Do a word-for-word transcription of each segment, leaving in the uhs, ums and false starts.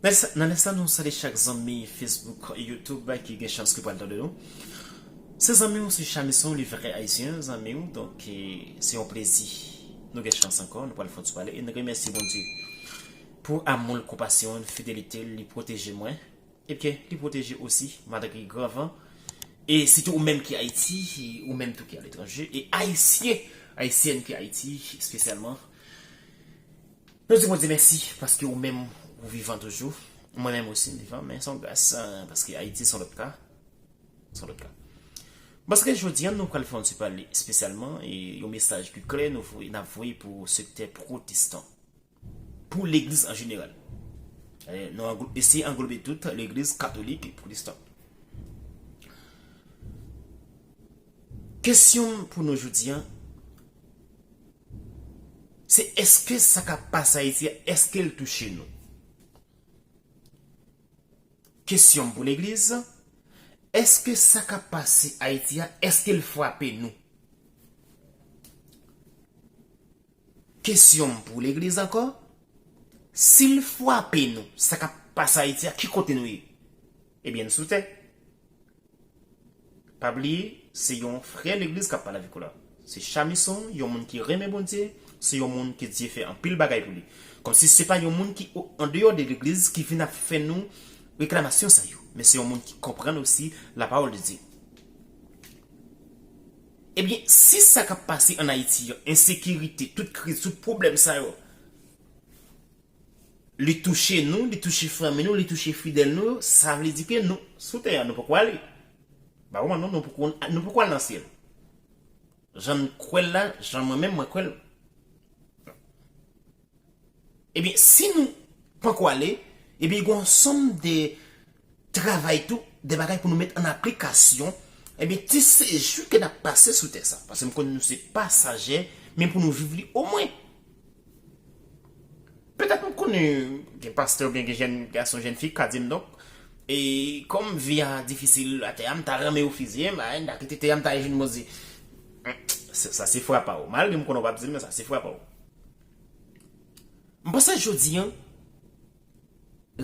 Nan sa, nan lè sa, nou salye chak zanmi Facebook, YouTube ki gen chans ki pral tande nou. Se zanmi w, se Chamison, le vrai Haïtien, zanmi w. Donk, eh, se yon plezi nou gen chans ankò, nou pral fè yon ti pale. E nou remèsye Bondye pou amou l, konpasyon l, fidelite l, li pwoteje mwen. Ebyen, li pwoteje osi, malgre gran van. E sitou ou menm ki Ayiti, ou menm tou ki aletranje, e Ayisyen, Ayisyèn ki Ayiti, espesyalman. Nou di Bondye mèsi, paske ou menm, ou vivan toujou. Mwen menm osi, m vivan, men se yon gras, eh, paske Ayiti se yon lòt ka. Se yon lòt ka. Paske jodi a, nou pral fè yon ti pale espesyalman, e yon mesaj ki klè, nou voye, n ap voye pou sektè pwotestan. Pou legliz an jeneral. Eh, nou anglo-, eseye anglobe tout legliz katolik e pwotestan. Kesyon m pou nou jodi a, se èske sa k ap pase Ayiti a, èske l touche nou? Kesyon m pou legliz, èske sa k ap pase Ayiti a, èske l frape nou? Kesyon m pou legliz ankò, si l frape nou, sa k ap pase Ayiti a, ki kote nou ye? Ebyen, n sou tè. Pa bliye, se yon frè legliz k ap pale avèk ou la. Se Chamison, yon moun ki renmen Bondye, se yon moun ke Dye fè anpil bagay pou li. Kòmsi se pa yon moun ki o-, andeyò de legliz ki vin ap fè nou reklamasyon sa yo, men se yon moun ki konprann osi la parole de Dieu. Ebyen, si sa k ap pase ann Ayiti an, ensekirite, tout kriz, tout pwoblèm sa yo, li touche nou, li touche fanmi nou, li touche fidèl nou, sa vle di ke nou, sou tè a, nou poko ale. Ba ou non, nou poko, nou poko al nan syèl. Jan n kwè l la, jan mwen menm mwen kwè l. Ebyen, si nou poko ale, ebyen, gen yon ansanm de travay tou, de bagay pou nou met an aplikasyon, ebyen, ti sejou ke n ap pase sou tè sa. Paske m konnen nou se pasajè, men pou nou viv li omwen. Petèt m konnen gen pastè oubyen gen jèn gason, jèn fi k ka di m, donk, e kòm vi a difisil atè a, m ta renmen yo fizye m, a, m ta kite tè a, m ta al jwenn Bondye. Sa, sa se frapa w. Malgre m konnen w p ap di l, men sa se frapa w. M panse jodi a,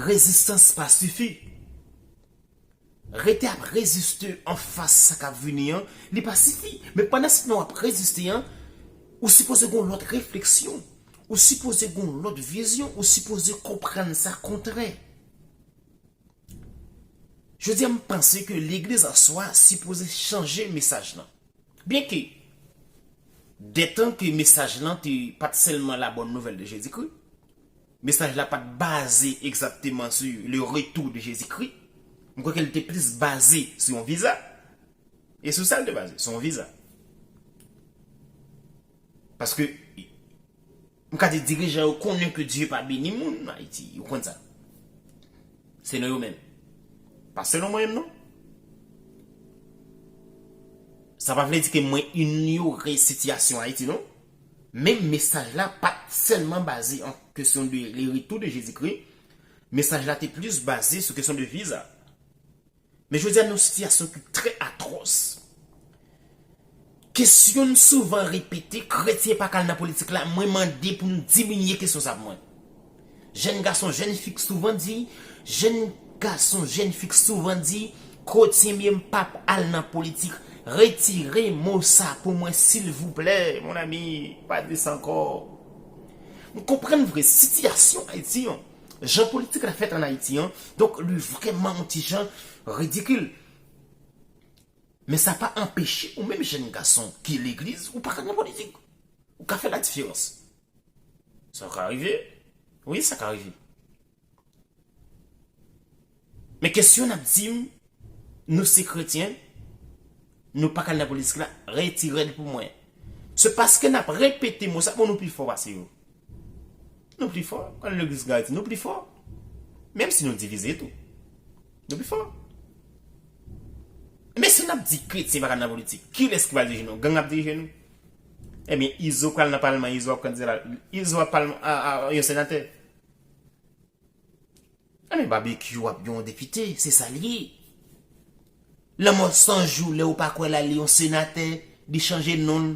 rezistans pa sifi. Rete ap reziste anfas sa k ap vini an, li pa sifi. Men pandan se tan w ap reziste an, ou sipoze gen yon lòt refleksyon. Ou sipoze gen yon lòt vizyon. Ou sipoze konprann sa kontrè. Jodi a, m panse ke legliz an swa sipoze chanje mesaj lan. Byenke, detan ke mesaj lan te pa t sèlman la bonne nouvelle de Jésus-Christ, mesaj la pa t baze egzakteman sou le retour de Jésus-Christ, m kwè ke l te plis baze sou yon viza. E sou sa l te baze, sou yon viza. Paske, m ka di dirijan yo konnen ke Dye pa beni moun Ayiti, yo konn sa. Se nan yo menm. Pa selon mwen menm non. Sa pa vle di ke mwen inyore sitiyasyon Ayiti non. Men mesaj la pa t sèlman baze an kesyon de le retour de Jésus-Christ. Mesaj la te plis baze sou kesyon de viza. Men jodi a, nan yon sitiyasyon ki trè atwòs. Kesyon n souvan repete, kretyen pa ka al nan politik la, mwen mande pou n diminye kesyon sa pou mwen. Jèn gason, jèn fi k souvan di, jèn gason, jèn fi k souvan di, kretyen m ye, m p ap al nan politik. Retire mo sa pou mwen, silvouplè, mon ami, pa di sa ankò. M konprann vre sitiyasyon Ayiti an. Jan politik la fèt ann Ayiti an, donk, li vrèman yon ti jan ridikil. Men sa pa anpeche ou menm jèn gason ki legliz, ou pa ka nan politik. Ou ka fè la diferans. Sa ka rive. Wi, sa ka rive. Men kesyon n ap di m, nou se kretyen, nou pa ka al nan politik la, retire l pou mwen. Se paske n ap repete mo sa, bon, nou pi fò pase yo. Nou pi fò. Kan legliz Gariti, nou pi fò. Menm si nou divize tou. Nou pi fò. Men si n ap di kretyen pa ka al nan politik, kilès ki pral dirije nou? Gang ap dirije nou? Ebyen, Izo pral nan palman, Izo ap kandida, Izo ap palman, a, a, yon senatè. Ebyen, Babekyou ap yon depite, se sa l ye. Lanmò san jou, lè ou pa kwè l la, li yon senatè, li chanje non l.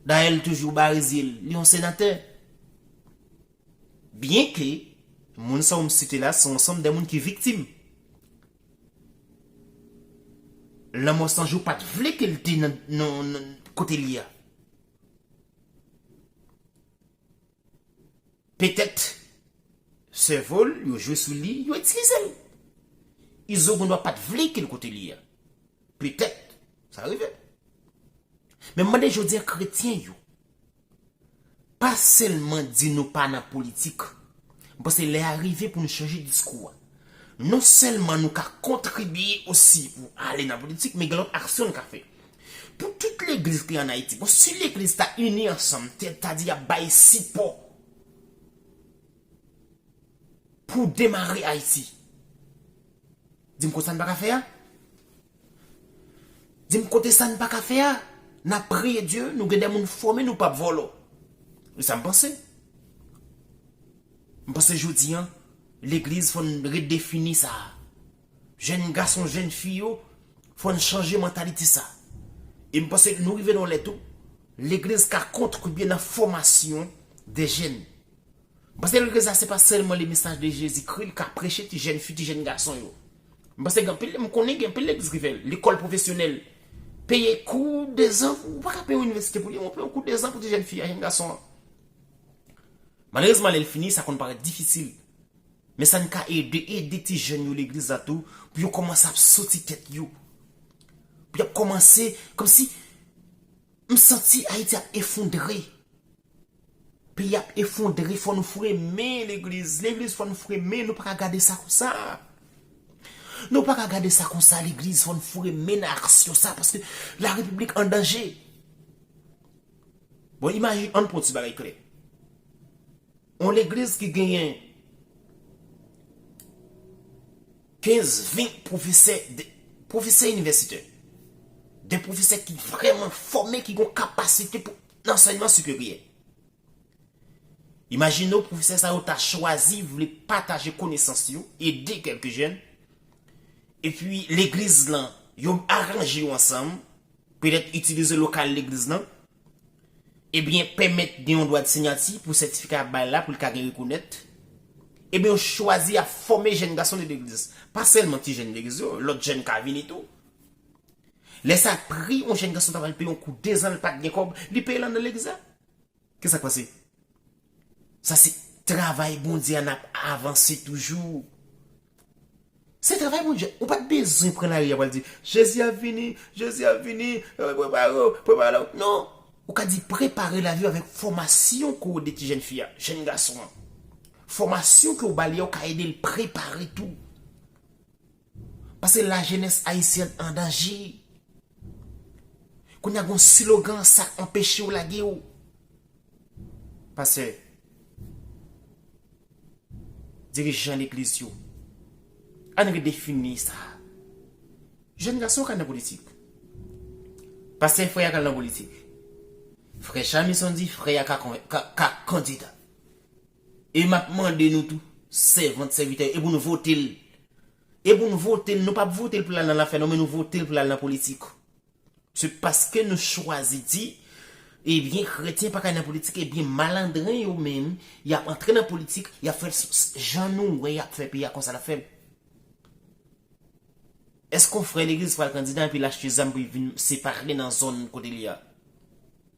Dayè, l toujou bare zye l, li yon senatè. Byenke Moun sa w m site la, se yon ansanm de moun ki viktim. Lanmò San Jou pa t vle ke l te nan, nan, nan kote li a. Petèt, sèvo l, yo jwe sou li, yo itilize l. Izo Gondwa pa t vle ke l kote li a. Petèt, sa rive. Men m mande jodi a kretyen yo, pa sèlman di nou pa nan politik. M panse lè a rive pou nou chanje diskou a. Non sèlman nou ka kontribye osi pou ale nan politik, men gen lòt aksyon nou ka fè. Pou tout legliz ki an Ayiti, bon, si legliz ta ini ansanm, tèt ta di y ap bay sipò pou demare Ayiti, di m kote sa n pa ka fè a? Di m kote sa n pa ka fè a? N ap priye Dye, nou gen de moun fòme, nou p ap vòlò. E sa m panse. M panse jodi a, legliz fò n redefini sa. Jèn gason, jèn fi yo, fò n chanje mantalite sa. E m panse nou rive nan yon lè tou, legliz ka kontribye nan fòmasyon de jèn. M panse legliz la se pa sèlman le message de Jésus-Christ l ka preche ti jèn fi, ti jèn gason yo. M panse gen anpil, m konnen gen anpil legliz ki fè l, lekòl pwofesyonèl. Peye kou dezan, ou pa ka peye yon inivèsite pou li, ou peye yon kou dezan pou ti jèn fi a, jèn gason an. Malerezman, lè l fini, sa konn parèt difisil. Men sa n ka ede, ede ti jèn yo legliz la tou, pou yo kòmanse ap soti tèt yo. Pou y ap kòmanse, kòmsi, m santi Ayiti ap efondre. Peyi ap efondre, fò nou fremen legliz. Legliz, fò nou fremen, nou pa ka gade sa konsa. Nou pa ka gade sa konsa, legliz, fò nou fremen nan aksyon sa, paske larepiblik an danje. Bon, imajine, ann pran yon ti bagay klè. Yon legliz ki genyen kenz, ven pwofesè, de, pwofesè inivèsitè, de pwofesè ki vrèman fòme, ki gen kapasite pou nan ansèyman siperyè. Imajine w, pwofesè sa yo ta chwazi vle pataje konesans yo, ede kèlke jèn, epi legliz lan, yo aranje yo ansanm, petèt itilize lokal legliz lan, ebyen, pèmèt gen yon dwa de siyati pou sètifika y ap bay la, pou l ka gen rekonèt, ebyen, yo chwazi ap fòme jèn gason de legliz. Pa sèlman ti jèn legliz yo, lòt jèn ka vini tou. Lè sa pri yon jèn gason ta pral peye yon kou dezan, l pa t gen kòb, li peye l anndan legliz la. Kisa k pase? Sa se travay Bondye a, n ap avanse toujou. Se travay Bondye. Ou pa t bezwen pran lari a pral di, "Jezi ap vini, Jezi ap vini, eh, prepare w, prepare w." Non. Ou ka di, "Prepare lavi w avèk fòmasyon ke w ede ti jèn fi a, jèn gason an. Fòmasyon ke w ba li a, ou ka ede l prepare tou." Paske lajenès ayisyèn an danje. Kounye a gon slogan sa k anpeche w lage w. Pastè, dirijan legliz yo, ann redefini sa. Jèn gason ka nan politik. Pastè, frè a ka nan politik. Frè Chamison di frè a ka, ka, ka kandida. E m ap mande nou tou, sèvant, sèvitè, e pou nou vote l. E pou nou vote l, nou p ap vote l pou l al nan lafè non, men nou vote l pou l al nan politik. Se paske nou chwazi di, ebyen, kretyen pa ka nan politik, ebyen, malandren yo menm, y ap antre nan politik, y ap fè l s-, s-, jan nou wè y ap fè peyi a konsa l ap fè l. Èske yon frè legliz pral kandida epi l achte zam pou l vin separe nan zòn kote li a?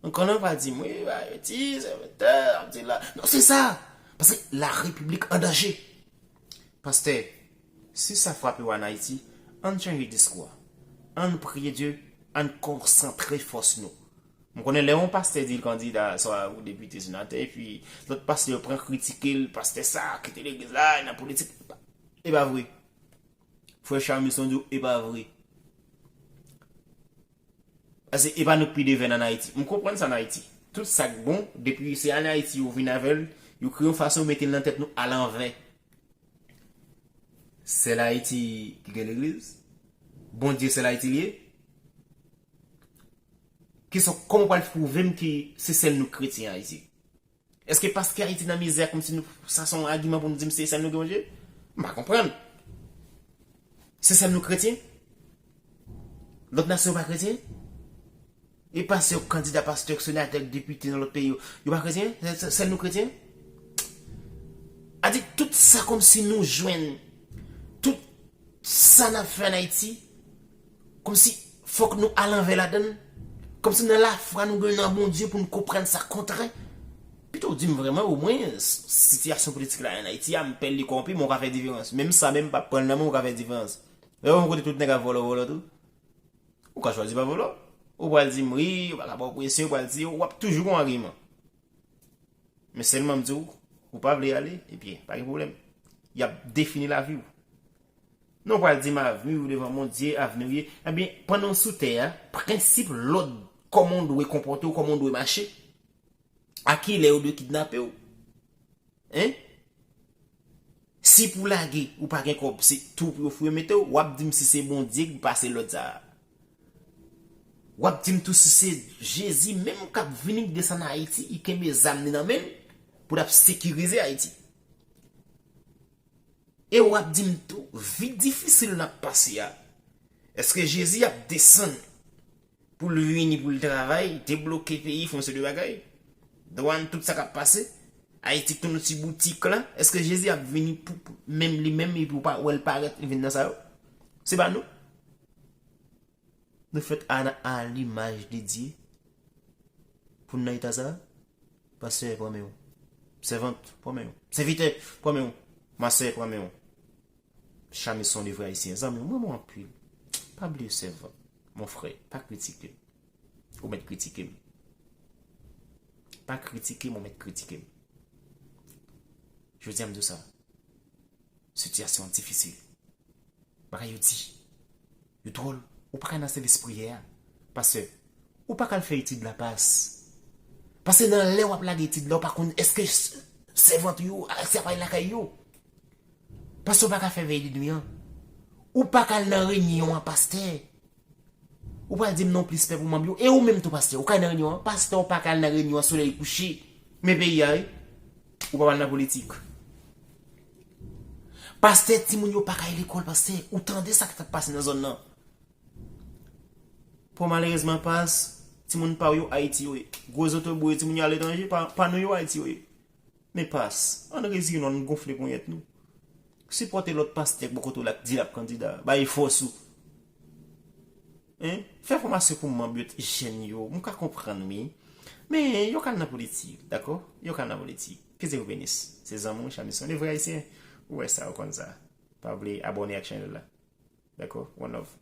Ankò nan pral di m, wi, ba, yo di, sèvitè, ap di la. Non, se sa. Paske larepiblik an danje. Pastè, si sa frape w ann Ayiti, ann chanje diskou a. Ann priye Dye, ann konsantre fòs nou. M konnen lè yon pastè di l kandida, swa pou depite, senatè, epi lòt pastè yo pran kritike l, pastè sa, kite legliz la, nan politik. E pa vre. Frè Charmison di w, e pa vre. Paske e pa nou k pi devèn ann Ayiti. M konprann sa ann Ayiti. Tout sa k bon, depi se ann Ayiti yo vin avè l, yo kreye yon fason yo mete l nan tèt nou alanvè. Sèl Ayiti ki gen legliz? Bondye sèl Ayiti li ye? Kesyon, kòman w pral pwouve m ke se sèl nou k kretyen Ayiti? Èske paske Ayiti nan mizè, kòmsi nou, sa se yon agiman pou nou di m se sèl nou gen Bondye? M pa konprann. Se sèl nou kretyen? Lòt nasyon yo pa kretyen? E pastè yo k kandida, pastè yo k senatè, yo k depite nan lòt peyi yo, yo pa kretyen? Se, se, sèl nou kretyen? A di, Tout sa kòmsi nou jwenn, tout sa n ap fè ann Ayiti, kòmsi fòk nou al anvè ladan l, kòmsi nan lafwa nou gen nan Bondye pou n konprann sa kontrè. Pito w di m vrèman, omwen, s- sitiyasyon politik la ann Ayiti a, m pè l, li kòwonpi, men w ka fè diferans. Menm sa menm, m p ap pran l nan men w, w ka fè diferans. Lè w wè yon kote tout nèg ap vòlò, vòlò tou. Ou ka chwazi pa vòlò. Ou pral di m wi, ou pa ka ba w presyon, ou pral di, w ap toujou gon agiman. Men sèlman m di w, ou pa vle ale, ebyen, pa gen pwoblèm. Y ap defini lavi w. Non, ou pral di m avni w devan Bondye, avni w ye. Ebyen, pandan w sou tè a, prensip lòd kòman w dwe konpòte w, kòman w dwe mache, a kilè yo dwe kidnape w. Hein? Si pou lage, ou pa gen kòb, se tou pou yo foure mete w, w ap di m si se Bondye ki pase lòd sa a. W ap di m tou si se Jezi menm k ap vini, k desann Ayiti, ki kenbe zam li nan men l pou l ap sekirize Ayiti. E w ap di m tou, vi difisil n ap pase a, èske Jezi ap desann pou l vini, pou l travay, debloke peyi, fè yon seri de bagay? Dwàn, tout sa k ap pase? Ayiti k tounen yon ti boutik la, èske Jezi ap vini pou, pou menm li menm, epi w pa wè l parèt, li vin nan sa yo? Se pa nou? Nou fèt a, a limaj de Dye. Pou n nan eta sa a, pastè, pran men w. Sèvant, pran men w. Sèvitè, pran men w. Masè, pran men w. Chami se yon livre ayisyen. Zanmi, mwen renmen w anpil. Pa bliye sèvant. Mon frè, pa kritike m. Ou mèt kritike m. Pa kritike m, ou mèt kritike m. Jodi a, m di w sa. Sitiyasyon an difisil. Bagay yo di. Yo dwòl. Ou pa ka nan sèvis priyè a. Pastè, ou pa ka al fè etid la pas. Paske nan lè w ap lage etid la, ou pa konn èske s- sèvant yo, èske y ap al lakay yo. Pastè, ou pa ka fè vèy de nwi an. Ou pa ka al nan renyon an, pastè. Ou pral di m non plis pè pou manm yo. E ou menm tou, pastè, ou ka al nan renyon an? Pastè, ou pa ka al nan renyon an, solèy kouche. Men peyi a, wi. Ou pa pral nan politik. Pastè, timoun yo pa ka al lekòl, pastè. Ou tande sa k t ap pase nan zòn nan? Bon, malerezman, pas, timoun pa w yo, Ayiti yo ye. Gwo zotobre, timoun yo aletranje, pa, pa nou yo, Ayiti yo ye. Men pas, ann rezire nou, ann gonfle ponyèt nou. Sipòte lòt pastè k bò kote w la k di l ap kandida. Ba li fòs ou. Hein? Fè fòmasyon pou manm yo, jèn yo. M ka konprann, wi. Men yo ka al nan politik, dakò? Yo ka al nan politik. Ke Dye vous bénisse. Se zanmi w, Chamison, le vrè ayisyen. Ou wè sa, ou konn sa. Pa bliye abòne ak chanèl la. Dakò? One love.